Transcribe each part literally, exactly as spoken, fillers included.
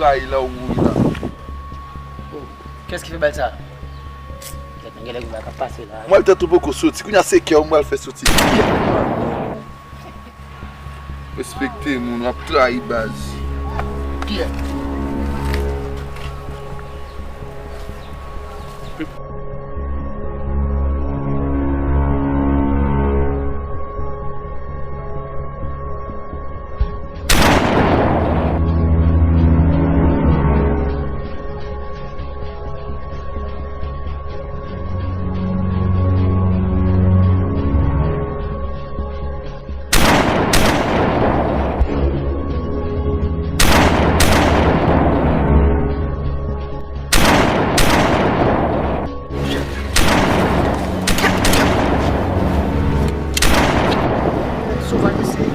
Ay, la ou wouri la. Oh, kiyès ki fè bal sa? Kèt, gen lè gen bal k ap pase la. Mwen tann ou poko soti. Kounye a se kè w mwen al fè soti. Kiyès? Respekte moun, w ap trayi baz. Kiyès? Souvan isi.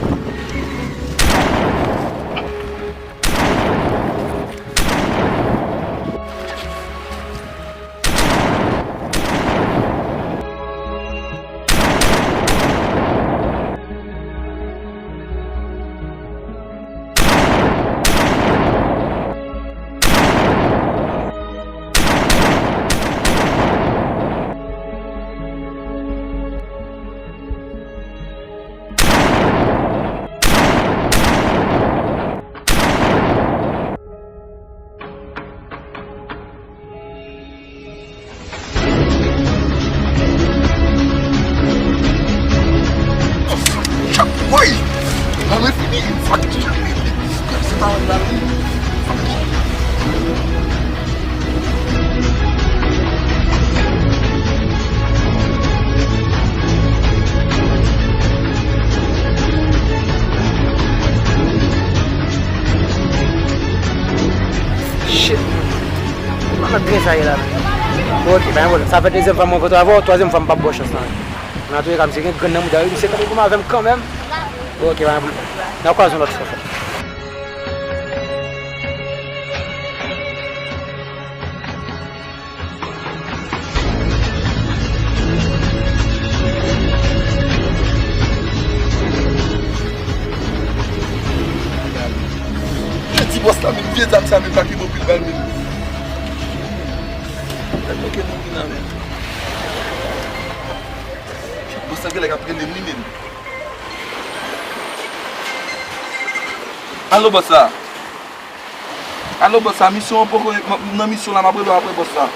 Woy! Mwen fini. Fak ki se pa la. Shit, man. Mwen nan grenn sa ye la, man. Bon, ok, pa gen pwoblèm. Sa fè dezyèm fwa m rankontre avè w, twazyèm fwa m p ap ba w chans lan. Nan tou lè ka, misye gen grenn nan mouda wi, misye kanpe pou m avè m kanmenm. Bon, ok, pa gen pwoblèm. N a kwaze yon lòt fwa, frè. Ti bòs la, menm vye zam sa, menm pa ki bon pil bal, menm. Gad manke moun ki nan men. Bòs la genlè k ap rele m, wi, menm. Alo, bòs la. Alo, bòs la, misyon an poko, m, m nan misyon la, m ap rele w apre, bòs la.